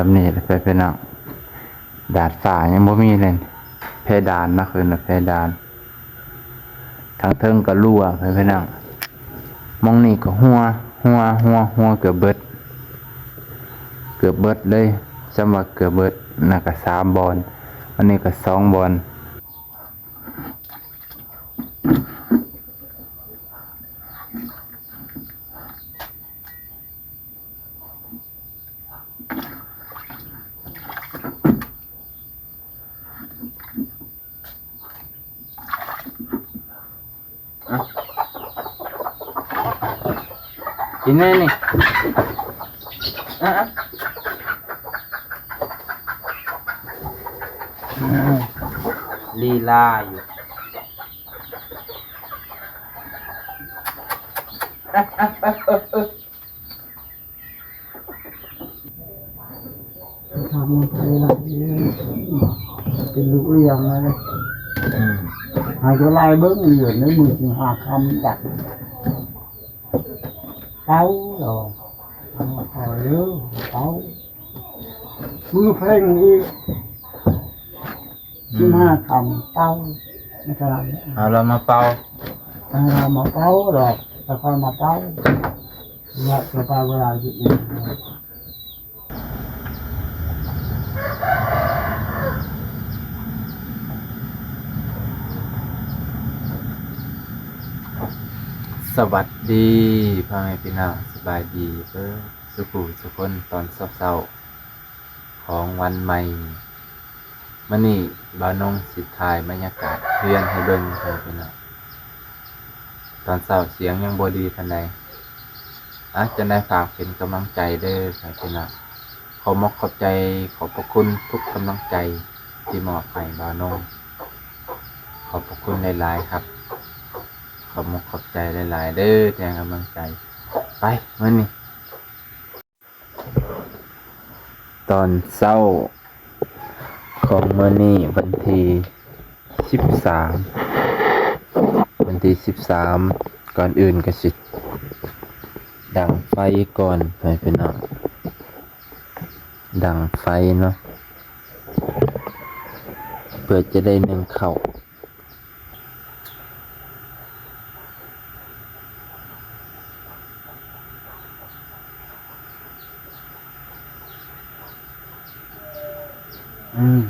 ສ່ຳນີ້ແຫຼະ ພີ່ນ້ອງ. ດາດຟ້າຍັງບໍ່ມີເລີຍ ເພດານເນາະ ເອີ້ນວ່າເພດານ. ທາງເທິງກໍຮົ່ວ ພີ່ນ້ອງ. ໝ່ອງນີ້ກໍຮົ່ວ ຮົ່ວ ຮົ່ວ ຮົ່ວເກືອບເບິດ ເກືອບເບິດເລີຍ. ສ່ຳວ່າເກືອບເບິດ ນັ້ນກໍສາມບ່ອນ ອັນນີ້ກໍສອງບ່ອນ. ກິນແນ່ນີ້ ອາ ອາ ລີລາຢູ່. ທຳໄປລະ ເປັນລູກລ້ຽງລະເດ້. ອືມ ໃຫ້ເຈົ້າຫຼາຍເບິ່ງເດືອນໃນມື້ສິບຫ້າຄ່ຳຈັກເປົາ ລະວ່າ ເອົາເອົາເດີ ເປົາ ມື້ເພັງອີກ. ອືມ ສິບຫ້າຄ່ຳເປົາ ໃນຕະຫຼາດນີ້ ເອົາລະມາເປົ່າ ເອົາລະມາເປົ່າດອກ ແລ້ວຄ່ອຍມາເປົ່າ ລະຈະໄປເວລາຢູ່ອີກ. ສະຫວັດດີພໍ່ແມ່ພີ່ນ້ອງ ສະບາຍດີເບີດ ສຸຂູສຸຄົນ ຕອນເຊົ້າໆຂອງວັນໃໝ່. ມື້ນີ້ບ່າວນົງຊິຖ່າຍບັນຍາກາດເຮືອນໃຫ້ເບິ່ງ ພໍ່ແມ່ພີ່ນ້ອງ. ຕອນເຊົ້າສຽງຍັງບໍ່ດີປານໃດ. ອາ ຈັ່ງໃດຝາກເປັນກຳລັງໃຈເດີ ພໍ່ແມ່ພີ່ນ້ອງ. ຂອບອົກຂອບໃຈ ຂອບພະຄຸນທຸກກຳລັງໃຈທີ່ມອບໃຫ້ບ່າວນົງ. ຂອບພະຄຸນຫຼາຍໆຄັບ. ຂອບອົກຂອບໃຈຫຼາຍໆເດີ ທີ່ໃຫ້ກຳລັງໃຈ. ໄປ ມື້ນີ້ ຕອນເຊົ້າຂອງມື້ນີ້ ວັນທີສິບສາມ ວັນທີສິບສາມ ກ່ອນອື່ນກໍຊິດັງໄຟກ່ອນ ໃຫ້ພີ່ນ້ອງ ດັງໄຟເນາະ ເພື່ອຈະໄດ້ໜຶ້ງເຂົ້າ. ອືມ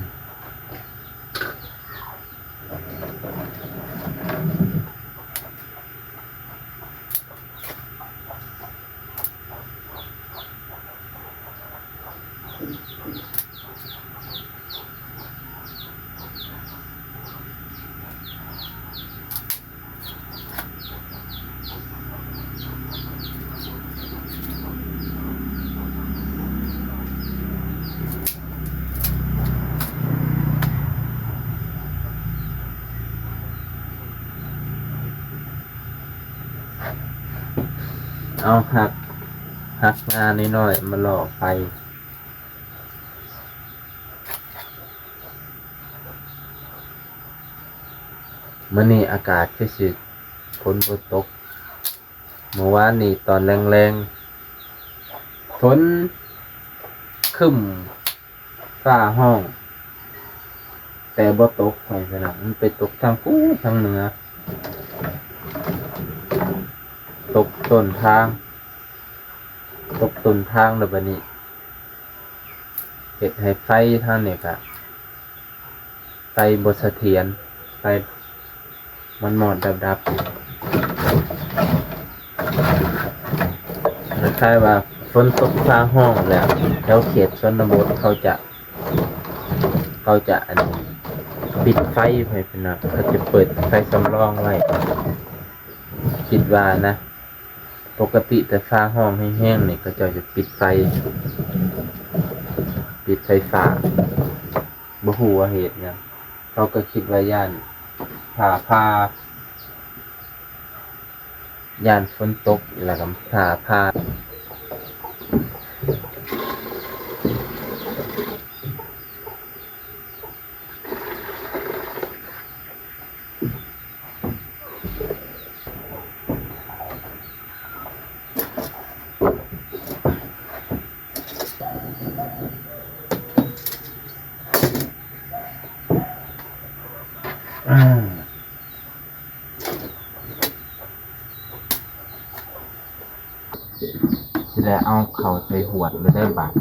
ເອົາຫັກ ຫັກງານ້ອຍໆມາຫຼໍ່ໄຟ. ມື້ນີ້ອາກາດຄືຊິຝົນບໍ່ຕົກ. ເມື່ອວານນີ້ຕອນແລງໆ ຝົນຄຶ້ມ ຟ້າຮ້ອງ ແຕ່ບໍ່ຕົກ ພໍ່ແມ່ພີ່ນ້ອງ. ມັນໄປຕົກທາງພຸ້ນ ທາງເໜືອ ຕົກຕົ້ນທາງ ຕົກຕົ້ນທາງແລ້ວບາດນີ້ ເຮັດໃຫ້ໄຟທາງນີ້ກະ ໄຟບໍ່ສະຖຽນ ໄຟມອດໆດັບໆ ຄ້າຍໆວ່າຝົນຕົກຟ້າຮ້ອງແລ້ວ ແຖວເຂດຊົນນະບົດເຂົາຈະ ເຂົາຈະ ອັນ ປິດໄຟ ໃຫ້ເພິ່ນນະ ເຂົາຈະເປີດໄຟສຳລອງໄວ້ ຄິດວ່ານະ. ປົກກະຕິແຕ່ຟ້າຮ້ອງແຮງໆນີ້ ເຂົາເຈົ້າຈະປິດໄຟ ປິດໄຟຟ້າ ບໍ່ຮູ້ວ່າເຫດຫຍັງ. ເຂົາກໍຄິດວ່າຢ້ານຟ້າຜ່າ ຢ້ານຝົນຕົກ ແລ້ວກໍຟ້າຜ່າ. ແລ້ວເອົາເຂົ້າໃສ່ຫວດເລີຍເດີບາດ.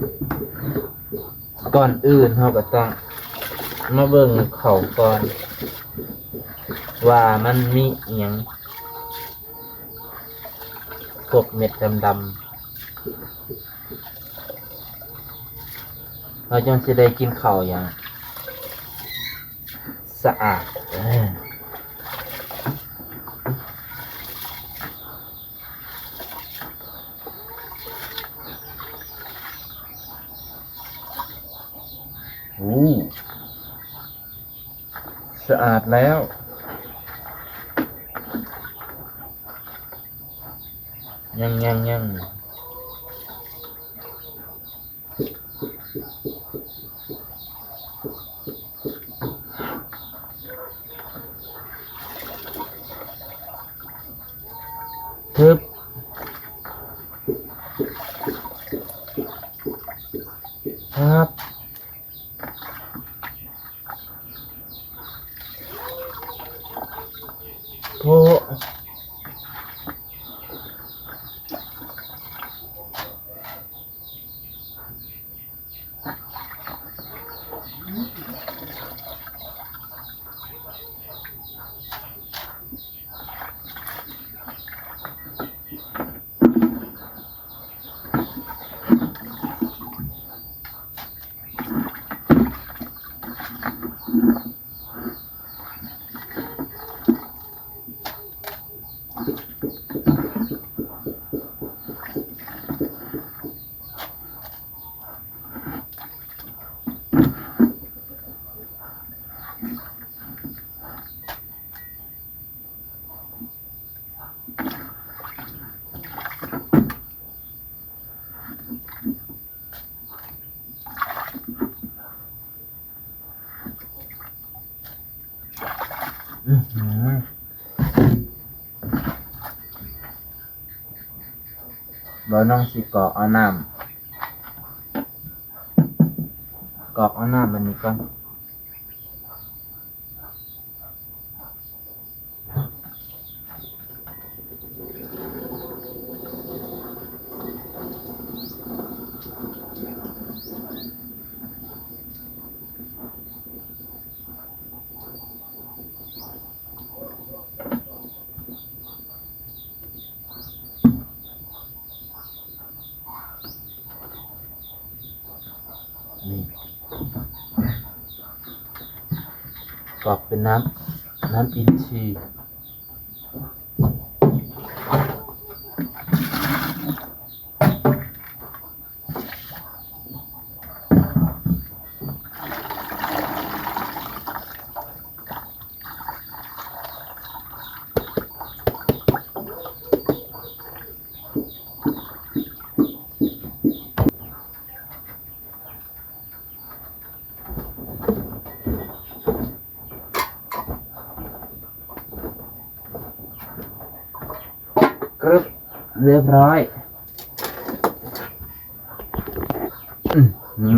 ກ່ອນອື່ນເຮົາກໍຕ້ອງມາເບິ່ງເຂົ້າກ່ອນ ວ່າມັນມີອີ່ຫຍັງ ພວກເມັດດຳໆ ເຮົາຈັ່ງຊິໄດ້ກິນເຂົ້າຢ່າງສະອາດ. ໂອ້ ສະອາດແລ້ວ. ຍັງ ຍັງ ຍັງ. ຮຶບ ຮັບ ໂພະ. ອືຫື ບ່າວນ້ອງຊິກອກເອົານ້ຳ ກອກເອົານ້ຳອັນນີ້ກ່ອນ. ນີ້ ກອກເປັນນ້ຳ ນ້ຳອິນຊີ. ກຶບ ຮຽບຮ້ອຍ. ອືຫື.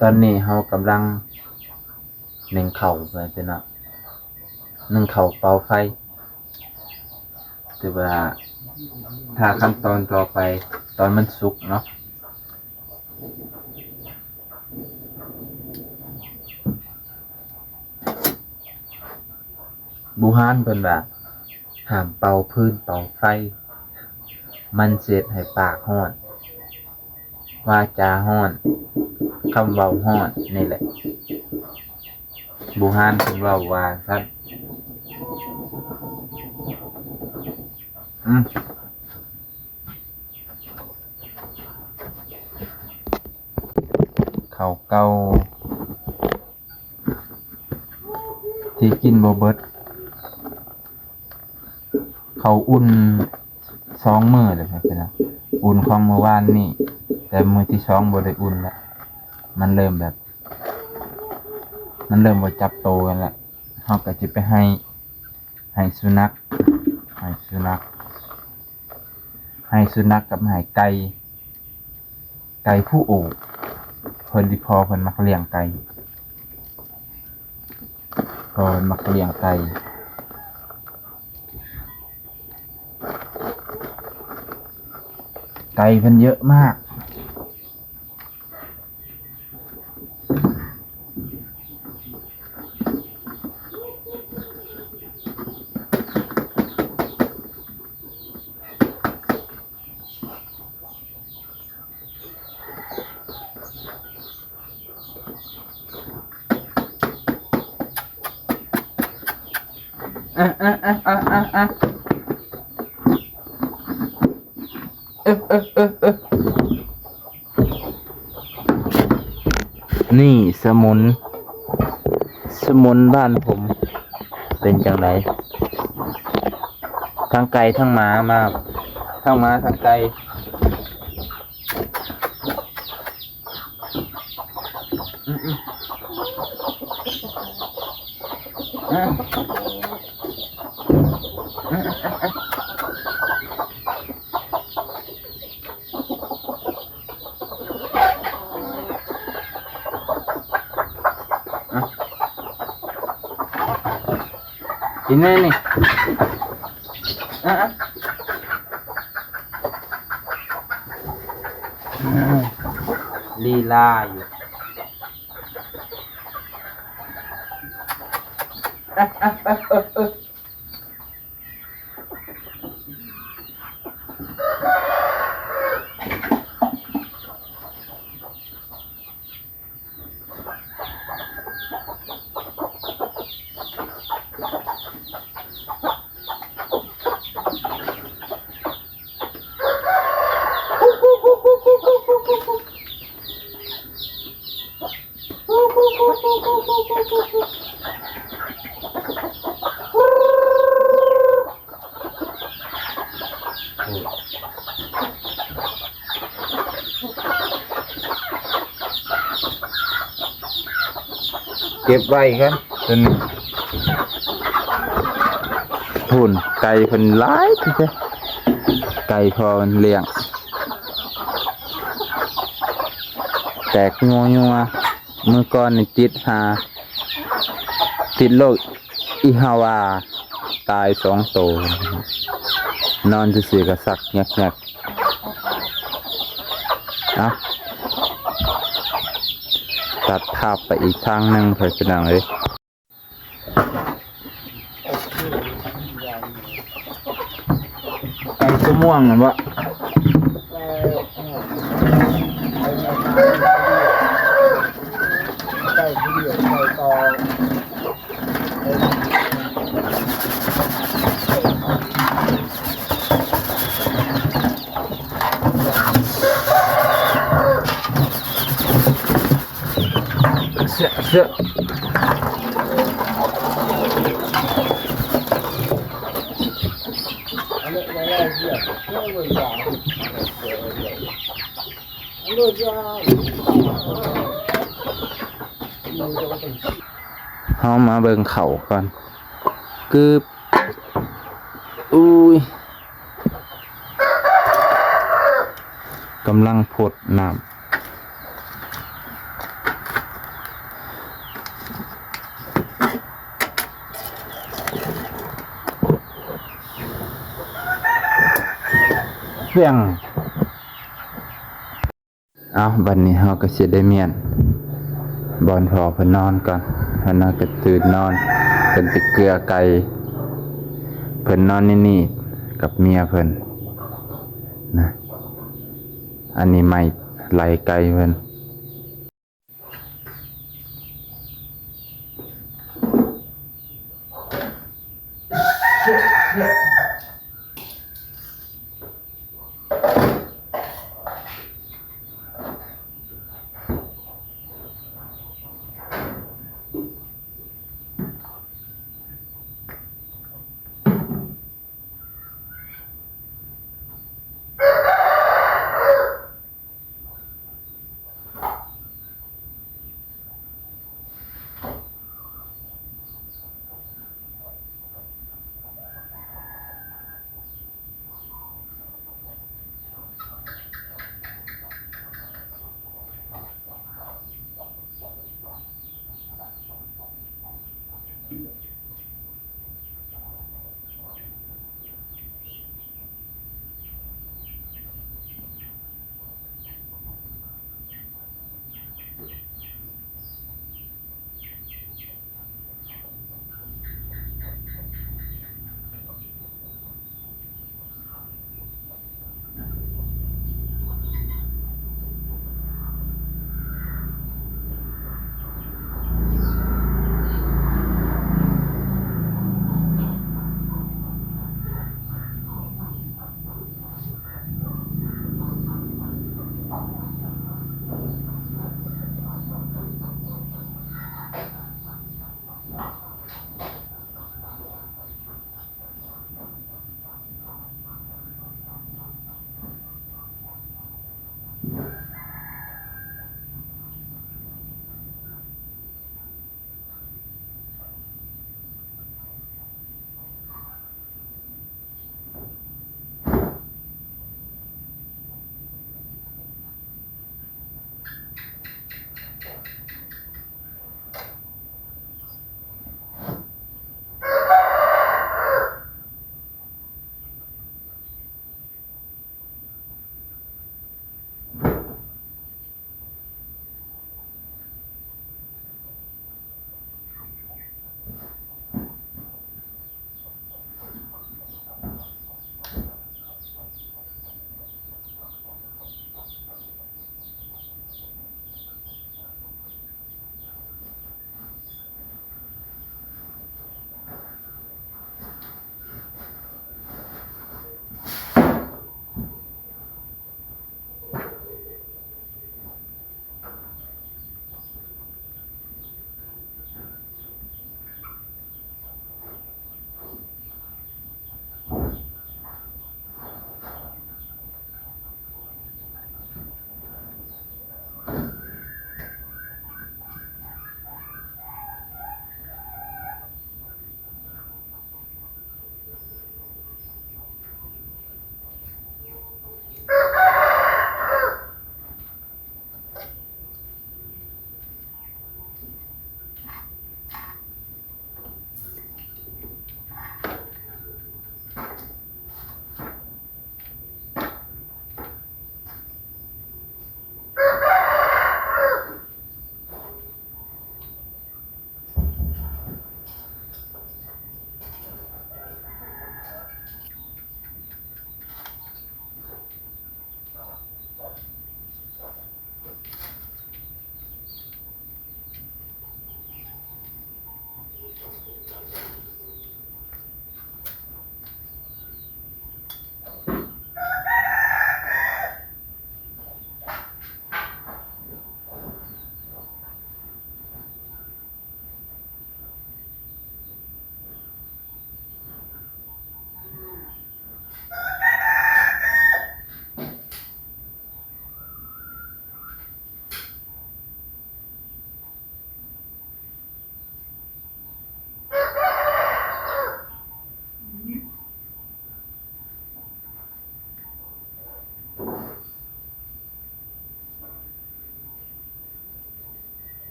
ຕອນນີ້ເຮົາກຳລັງໜຶ້ງເຂົ້າໄປເນາະ ໜຶ້ງເຂົ້າເປົ່າໄຟ ແຕ່ວ່າຖ້າຂັ້ນຕອນຕໍ່ໄປ ຕອນມັນສຸກເນາະ. ບູຮານເພິ່ນວ່າ ຫ້າມເປົ່າຟືນເປົ່າໄຟ ມັນຊິເຮັດໃຫ້ປາກຮ້ອນ ວາຈາຮ້ອນ ຄຳເວົ້າຮ້ອນ ນີ້ແຫຼະ ບູຮານເພິ່ນເວົ້າວ່າຊັ້ນ. ອືມ. ບໍ່ເບິດ. ເຂົາອຸ່ນສອງມື້ແລ້ວ ເພິ່ນວ່າ ອຸ່ນຂອງມື້ວານນີ້ ແຕ່ມື້ທີສອງບໍ່ໄດ້ອຸ່ນລະ ມັນເລີ່ມແບບ ມັນເລີ່ມບໍ່ຈັບໂຕກັນລະ. ເຮົາກໍຊິໄປໃຫ້ ໃຫ້ສຸນັກ ໃຫ້ສຸນັກ ໃຫ້ສຸນັກກັບໃຫ້ໄກ່ ໄກ່ຜູ້ໂອ ເພິ່ນ ອີ່ພໍ່ເພິ່ນມັກລ້ຽງໄກ່ ພໍ່ເພິ່ນມັກລ້ຽງໄກ່ ໄກ່ເພິ່ນເຍອະມາກ. ອະ ອະ ອະ ອະ ອະ ອະ ເອີ ເອີ ເອີ ເອີ ນີ້ສະໝຸນ ສະໝຸນບ້ານຜົມ ເປັນຈັ່ງໃດ? ທັງໄກ່ທັງໝາມາ ທັງໝາທັງໄກ່. ອືມ ອືມ ອືມ ກິນແນ່ນີ້ ອະ ອະ. ລີລາຢູ່ ເອີ ເອີ ເອີ ເອີ ເອີ. ເກັບໄວ້ກ່ອນ ຕົວນີ້ ພຸ້ນ ໄກ່ເພິ່ນຫຼາຍແທ້ໆ ໄກ່ພໍ່ມັນລ້ຽງ ແຕກຍົວໆ. ມື້ກ່ອນນີ້ຕິດຫາ ຕິດໂລກອີຮາວາ ຕາຍສອງໂຕ ນອນຊື່ໆ ກະສັກແຍກໆ. ເອົາ ຕັດພາບໄປອີກທາງໜຶ່ງ ເພື່ອນພີ່ນ້ອງເອີຍ. ໄກ່ຕົວມ່ວງນັ້ນບໍ່? ເຊາະ ເຊາະ ເຮົາມາເບິ່ງເຂົ້າກ່ອນ ກຶບ ອຸ້ຍ ກຳລັງພົດນ້ຳ ເຟຍງ. ເອົາ ບັດນີ້ເຮົາກໍຊິໄດ້ມ້ຽນບ່ອນພໍ່ເພິ່ນນອນກ່ອນ ເພິ່ນນອນກໍຕື່ນນອນ ເພິ່ນໄປເກືອໄກ່ ເພິ່ນນອນນີ້ໆ ກັບເມຍເພິ່ນນະ ອັນນີ້ໄມ້ໄລ່ໄກ່ເພິ່ນ. ເ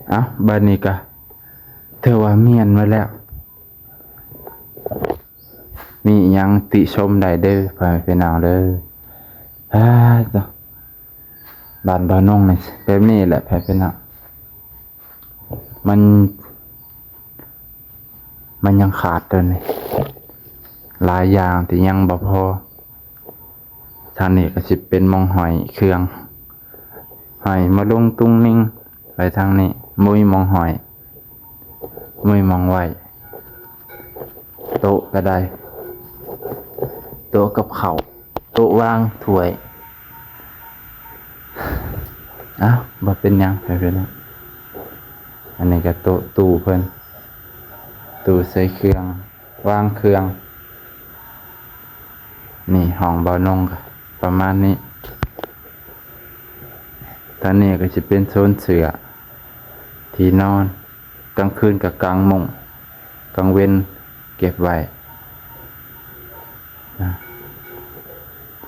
ເອົ້າ ບາດນີ້ກະຖືວ່າມ້ຽນໄວ້ແລ້ວ ມີຫຍັງຕິຊົມໄດ້ເດີ້ ພໍ່ແມ່ພີ່ນ້ອງເດີ້. ອ້າ ບ້ານບ່າວນົງນີ້ແບບນີ້ແຫຼະ ພໍ່ແມ່ພີ່ນ້ອງ ມັນ ມັນຍັງຂາດຕົວນີ້ ຫຼາຍຢ່າງທີ່ຍັງບໍ່ພໍ. ທາງນີ້ກໍຊິເປັນໝ່ອງຫ້ອຍເຄື່ອງ ຫ້ອຍມາລຸງຕຸງນິງໄວ້ທາງນີ້ ບໍ່ມີໝ່ອງຫ້ອຍ ບໍ່ມີໝ່ອງໄວ້. ໂຕະກໍໄດ້ ໂຕະກັບເຂົ້າ ໂຕະວາງຖ້ວຍ. ເອົ້າ ບໍ່ເປັນຫຍັງ ເປັນຫຍັງ. ອັນນີ້ກໍໂຕະຕູ້ເພິ່ນ ຕູ້ໃສ່ເຄື່ອງ ວາງເຄື່ອງ. ນີ້ຫ້ອງບ່າວນົງກໍປະມານນີ້. ທາງນີ້ກໍຊິເປັນໂຊນເສື້ອ ທີ່ນອນ ກາງຄືນກໍກາງມຸ້ງ ກາງເວັນເກັບໄວ້. ນະ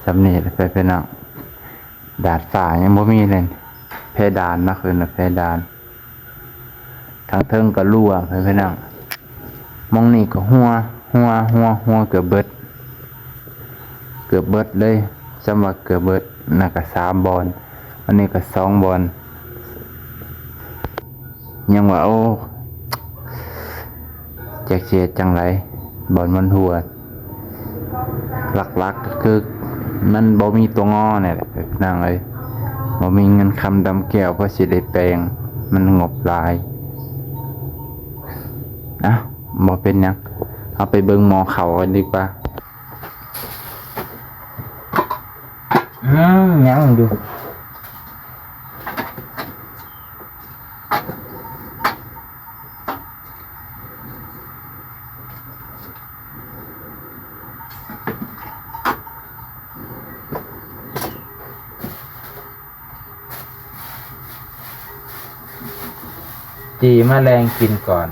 ສ່ຳນີ້ແຫຼະ ພີ່ນ້ອງ. ດາດຟ້າຍັງບໍ່ມີເລີຍ ເພດານເນາະ ເອີ້ນວ່າເພດານ. ທາງເທິງກໍຮົ່ວ ພີ່ນ້ອງ. ໝ່ອງນີ້ກໍຮົ່ວ ຮົ່ວ ຮົ່ວ ຮົ່ວເກືອບເບິດ ເກືອບເບິດເລີຍ. ສ່ຳວ່າເກືອບເບິດ ນັ້ນກໍສາມບ່ອນ ອັນນີ້ກໍສອງບ່ອນ. ຍັງວ່າ ໂອ້ ຈັກຊິເຮັດຈັ່ງໃດ ບ່ອນມັນຮົ່ວ. ຫຼັກໆ ກໍຄືມັນບໍ່ມີຕົວງໍນີ້ແຫຼະ ພີ່ນ້ອງເອີຍ. ບໍ່ມີເງິນຄຳດຳແກ້ວພໍຊິໄດ້ແປງ ມັນງົບຫຼາຍ. ເອົ້າ ບໍ່ເປັນຫຍັງ ເຮົາໄປເບິ່ງໝໍ້ເຂົ້າກັນດີກວ່າ. ອືມ ຍັງຢູ່. ຈີ່ມາແລງກິນກ່ອນ.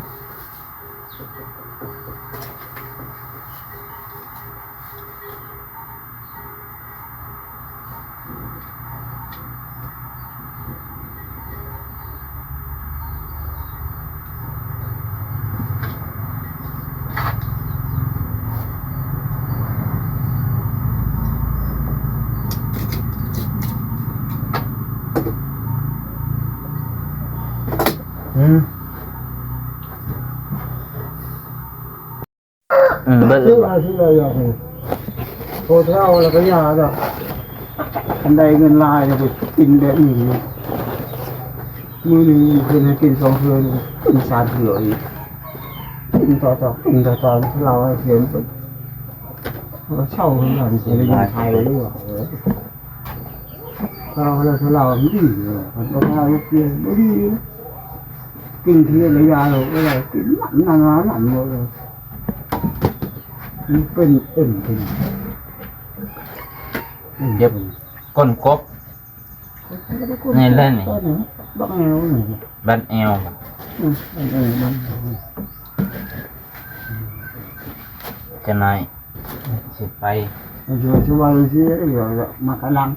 ອືມ ອືມ ເບິດແລ້ວ ຊື້ເອົາ ຊື້ເອົາຢ່າງນີ້ ໂຕເຖົ້າແລ້ວກໍຢ່າດອກ. ຄັນໄດ້ເງິນຫຼາຍແລ້ວກໍກິນແບບນີ້ ມື້ໜຶ່ງເພິ່ນໃຫ້ກິນສອງເທື່ອ ກິນສາມເທື່ອອີກ ກິນຕໍ່ໆ ກິນຕໍ່ໆ ເລົ່າໃຫ້ເພິ່ນ ເຊົາເພິ່ນ ຊິໄດ້ຍິນໄທເດ້. ເລົ່າແລ້ວ ເລົ່າມັນດີເລີຍ ຄັນບໍ່ເອົາເຮັດເປັນບໍ່ດີ. ກິນເທື່ອລະຢ່າໂລດ ບໍ່ໄດ້ກິນ ນັ້ນ ນັ້ນ ນັ້ນ ນັ້ນ ໝົດເລີຍ. ມັນເປັນເອັນເປັນ ເຈັບກົ້ນກົບ ນີ້ແຫຼະນີ້ ບັກແອວນີ້ ບັກແອວ. ອືມ ບັກແອວ ບັກແອວ ຈະໜ້ອຍ ຊິໄປ ຢູ່ ຢູ່ວ່າຊິ ມາກະຫຼັງ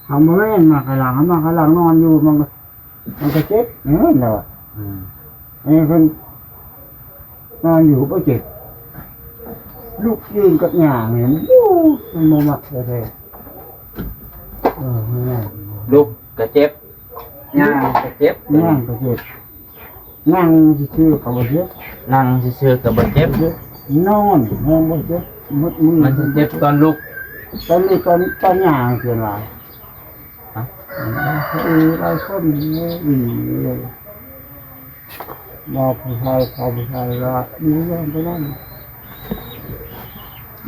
ເຮົາບໍ່ແມ່ນມາກະຫຼັງ ເຮົາມາກະຫຼັງນອນຢູ່ ມັນກໍ ມັນກໍເຈັບ ເອີ ແລ້ວ ອືມ ອັນນີ້ເພິ່ນນອນຢູ່ກໍບໍ່ເຈັບ ລຸກຢືນກັບຍ່າງນີ້ ໂອ້ ມັນບໍ່ມັກແທ້ໆ. ເອີ ແມ່ນ ລຸກກໍເຈັບ ຍ່າງກໍເຈັບ ຍ່າງກໍເຈັບ. ນັ່ງຊື່ໆກໍບໍ່ເຈັບ ນັ່ງຊື່ໆກໍບໍ່ເຈັບ ນອນແຮງບໍ່ເຈັບ ໝົດມື້ ມັນຊິເຈັບຕອນລຸກ ຕອນລຸກ ຕອນ ຕອນຍ່າງສ່ວນຫຼາຍ. ເອີ ຫຼາຍຄົນເອີຍ ບໍ່ຜູ້ຊາຍເຂົາ ຜູ້ຊາຍລະມີເລື່ອງໄປນັ້ນ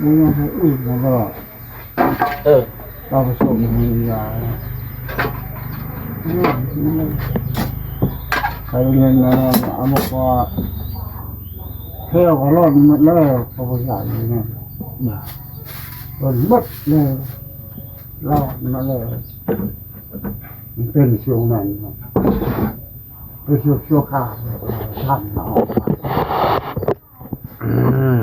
ບໍ່ຢາກໃຫ້ອື່ນນະບໍ່ ເອີ ເອົາໄປສົ່ງໃຫ້ຢາ ໃຫ້ເງິນນະ ເອົາມາກວາດ ແຖວກໍລ້ອນໝົດແລ້ວ ເຂົາບໍ່ຢາກຢູ່ນັ້ນ ລ້ອນໝົດແລ້ວ ລ້ອນໝົດແລ້ວ ມັນເປັນຊ່ວງນັ້ນ ເປັນຊ່ວງຊົ່ວຄາວ ທ່ານເອົາອອກມາ. ອືມ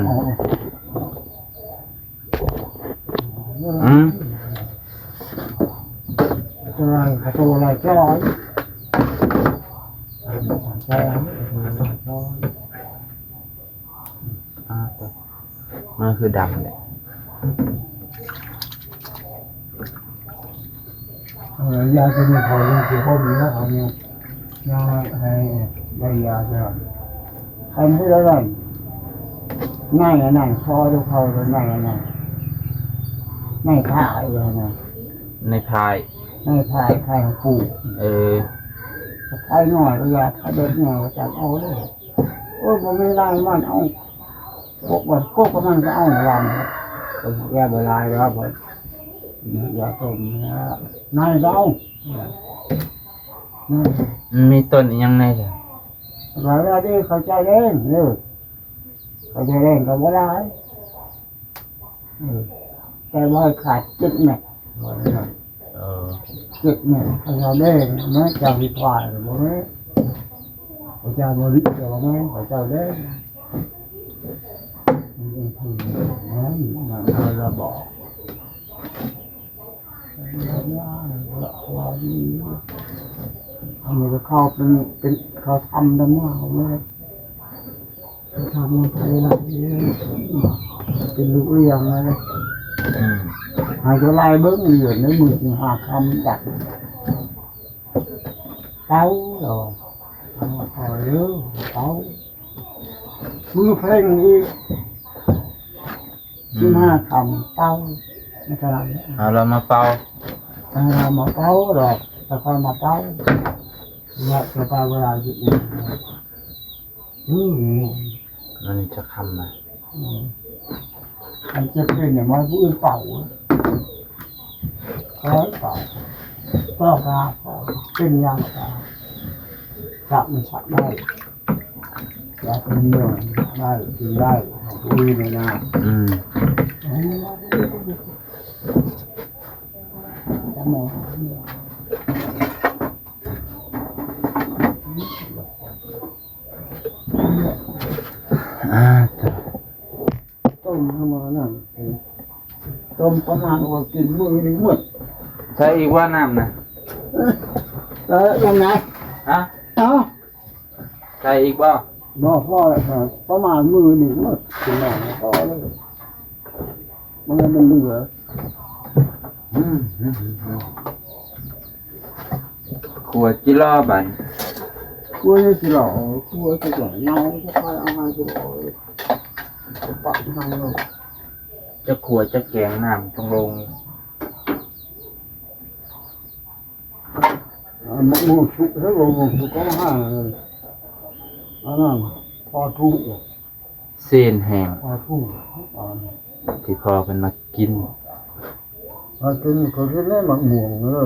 ອືມ ໂຕລະ ໂຕລະຈອຍ ໂຕ ອາ ໂຕ ມືຄືດຳແທ້. ເອີ ຢາຕົວນີ້ເຂົາຍັງຊິຄົມຢູ່ເນາະ ເຂົາຍັງ ຍັງໃຫ້ໄດ້ຢາເທື່ອ. ຄັນຜູ້ໃດນັ້ນ ນາຍອັນນັ້ນ ຂໍດູເຂົາ ນາຍອັນນັ້ນ ນາຍພາຍຫັ້ນນະ ນາຍພາຍ ນາຍພາຍ ພາຍຂອງປູ່. ເອີ ພາຍນ້ອຍກໍຢ່າ ພາຍເດັກນ້ອຍກໍຈັກເອົາເລີຍ. ໂອ້ຍ ບໍ່ມີລາຍມັນເອົາ ກົກມັນ ກົກມັນກໍເອົາລຳ ກໍແກ່ບໍ່ຫຼາຍດອກ ເພິ່ນຢາຕົ້ມນາຍກໍເອົາ. ມີຕົ້ນອີ່ຫຍັງແດ່? ຫຼາຍເດ້ ເຂົ້າເຈົ້າແດງເດີ ເຂົ້າເຈົ້າແດງກໍບໍ່ຫຼາຍ. ເອີ ແຕ່ບໍ່ໃຫ້ຂາດເຈັດແມັດ ເອີ ເຈັດແມັດ ເຂົ້າເຈົ້າແດງນະ ເຈົ້າຊິຂາຍບໍ່ແມ່ນ ເຈົ້າບໍ່ລິ ເຈົ້າບໍ່ແມ່ນ ເຈົ້າແດງ ມັນເປັນຜູ້ນັ້ນ ມັນລະບອກ ອັນນີ້ກໍເຂົ້າເປັນ ເປັນ ເຂົ້າຖ້ຳດຳນາວເລີຍ. ທາງມັນໄປລະ ເປັນລູກອີ່ຫຍັງລະ ອືມ ໃຫ້ເຈົ້າຫຼາຍເບິ່ງເດືອນໃນມື້ສິບຫ້າຄ່ຳດັກ ເຕົ້າ ລາວວ່າ ເອົາເດີ້ ເຕົ້າ ມື້ເພັງອີກ ອືມ ສິບຫ້າຄ່ຳ ເຕົ້າ ໃນຂະນະນີ້ ເອົາລາວມາເປົ່າ ເອົາລາວມາເປົ່າດອກ ແລ້ວຄ່ອຍມາເປົ່າ ແລ້ວຈະໄປເວລາຢູ່ອີກ. ອືມ ມັນຈະຄ່ຳນະ ອືມ ອັນຈະເປັນຫຍັງມາຜູ້ອື່ນເປົ່າ ເອີ ເປົ່າ ເປົ່າກະເປັນຫຍັງກະ ສັກມັນສັກໄດ້ ຢາກເປັນເມືອງໄດ້ ກິນໄດ້ ຂອງຜູ້ອື່ນນະ ອືມ ຈະມອງ ອ່າ ຕົ້ມເຮົາມານັ້ນ ຕົ້ມປະມານວ່າກິນມື້ໜຶ່ງໝົດ. ໃສ່ອີກວ່ານ້ຳນະ? ເອີ ນ້ຳນະ? ຮະ? ເອົາ ໃສ່ອີກບໍ່? ບໍ່ ພໍແລ້ວ ປະມານມື້ໜຶ່ງໝົດ ກິນນ້ຳພໍແລ້ວ ມັນ ມັນເຫຼືອ. ຂົ້ວຈິລໍບາດນີ້ ຂົ້ວຈິລໍ ຂົ້ວຈິລໍ ເອົາໄປເອົາມາຈິລໍ ປະມານໂລດ ຈະຂົ້ວຈະແກງ ນ້ຳຕ້ອງລົງ. ອ່າ ໝາກມ່ວງສຸກ ເອີ ໝາກມ່ວງສຸກເອົາມາໃຫ້ ອັນນັ້ນ ພໍທຸງ ຊີ້ນແຫ້ງ ພໍທຸງ ອ່າ ທີ່ພໍ່ເພິ່ນມັກກິນ ມາກິນ ຂ້ອຍກິນແລ້ວໝາກມ່ວງເດີ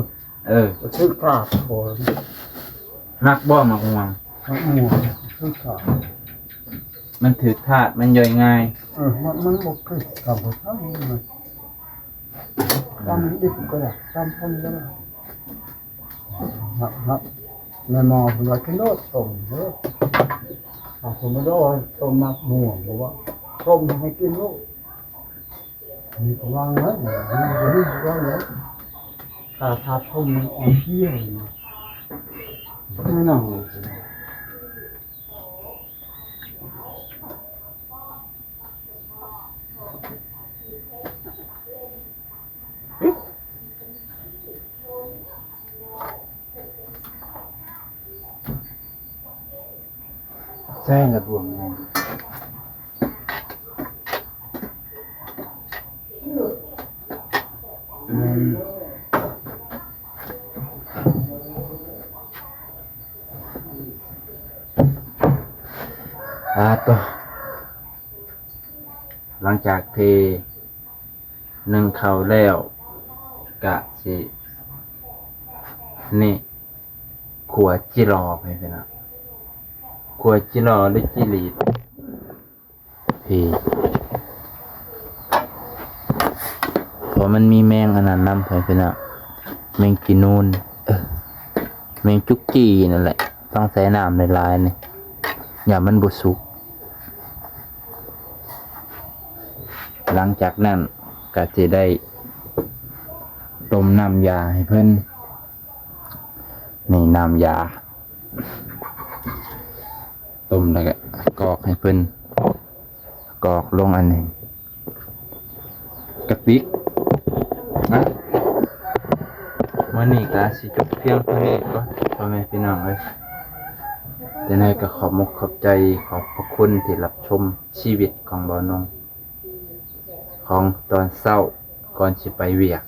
ເອີ ຖືກທາດ ມັກບໍ່ໝາກມ່ວງ? ໝາກມ່ວງຖືກທາດ ມັນຖືກທາດ ມັນຍ່ອຍງ່າຍ ເອີ ມັນ ມັນບໍ່ຄືຕຳບັກຫຸ່ງ ຕຳດິບກໍໄດ້ ຕຳຄົນກໍໄດ້ ແມ່ໝໍເພິ່ນວ່າກິນໂລດ ຕົ້ມເດີ ເອົາຄົນມາດອງ ຕົ້ມໝາກມ່ວງ ເພາະວ່າຕົ້ມໃຫ້ກິນໂລດ ມີກຳລັງນະ ມີກຳລັງນະ ຖ້າ ຖ້າຕົ້ມມັນອ່ອນເພຍ ແນ່ນອນ. ໃສ່ລະບວງ ອືມ ອາ ໂຕ ຫຼັງຈາກທີ່ໜຶ້ງເຂົ້າແລ້ວ ກະຊິ ນີ້ ຂົ້ວຈິລໍ ພີ່ນ້ອງ ຂົ້ວຈິລໍ ຫຼື ຈິລີດ ພີ່ ເພາະມັນມີແມງອັນນັ້ນນຳ ພີ່ນ້ອງ ແມງຈີນູນ ເອີ ແມງຈຸກຈີ່ນັ້ນແຫຼະ ຕ້ອງໃສ່ນ້ຳຫຼາຍໆ ນີ້ ຢ້ານມັນບໍ່ສຸກ. ຫຼັງຈາກນັ້ນກະຊິໄດ້ຕົ້ມນ້ຳຢາໃຫ້ເພິ່ນ ນີ້ນ້ຳຢາ ຕົ້ມແລ້ວກໍກອກໃຫ້ເພິ່ນ ກອກລົງອັນນີ້ ກະຕິກນະ. ມື້ນີ້ກໍຊິຈົບພຽງເທົ່ານີ້ກ່ອນ ພໍ່ແມ່ພີ່ນ້ອງເອີຍ. ຈັ່ງໃດກໍຂອບມຸກຂອບໃຈ ຂອບພະຄຸນທີ່ຮັບຊົມຊີວິດຂອງບ່າວນົງ ຂອງຕອນເຊົ້າກ່ອນຊິໄປວຽກ.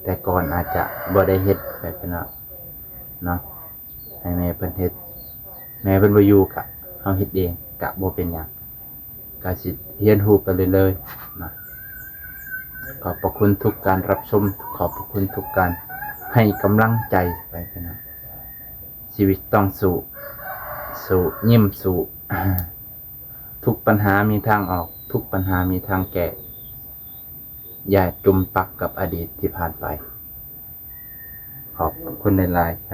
ແຕ່ກ່ອນອາດຈະບໍ່ໄດ້ເຮັດ ແບບນັ້ນເນາະ ໃຫ້ແມ່ເພິ່ນເຮັດ ແມ່ເພິ່ນບໍ່ຢູ່ກະເຮົາເຮັດເອງ ກະບໍ່ເປັນຫຍັງ ກະຊິຮຽນຮູ້ໄປເລື້ອຍໆນະ. ຂອບພະຄຸນທຸກການຮັບຊົມ ຂອບພະຄຸນທຸກການໃຫ້ກຳລັງໃຈໄປພີ່ນ້ອງ. ຊີວິດຕ້ອງສູ້ ສູ້ ຍິ້ມສູ້ ທຸກບັນຫາມີທາງອອກ ທຸກບັນຫາມີທາງແກ້. ຢ່າຈົມປັກກັບອະດີດທີ່ຜ່ານໄປ. ຂອບຄຸນຫຼາຍໆ.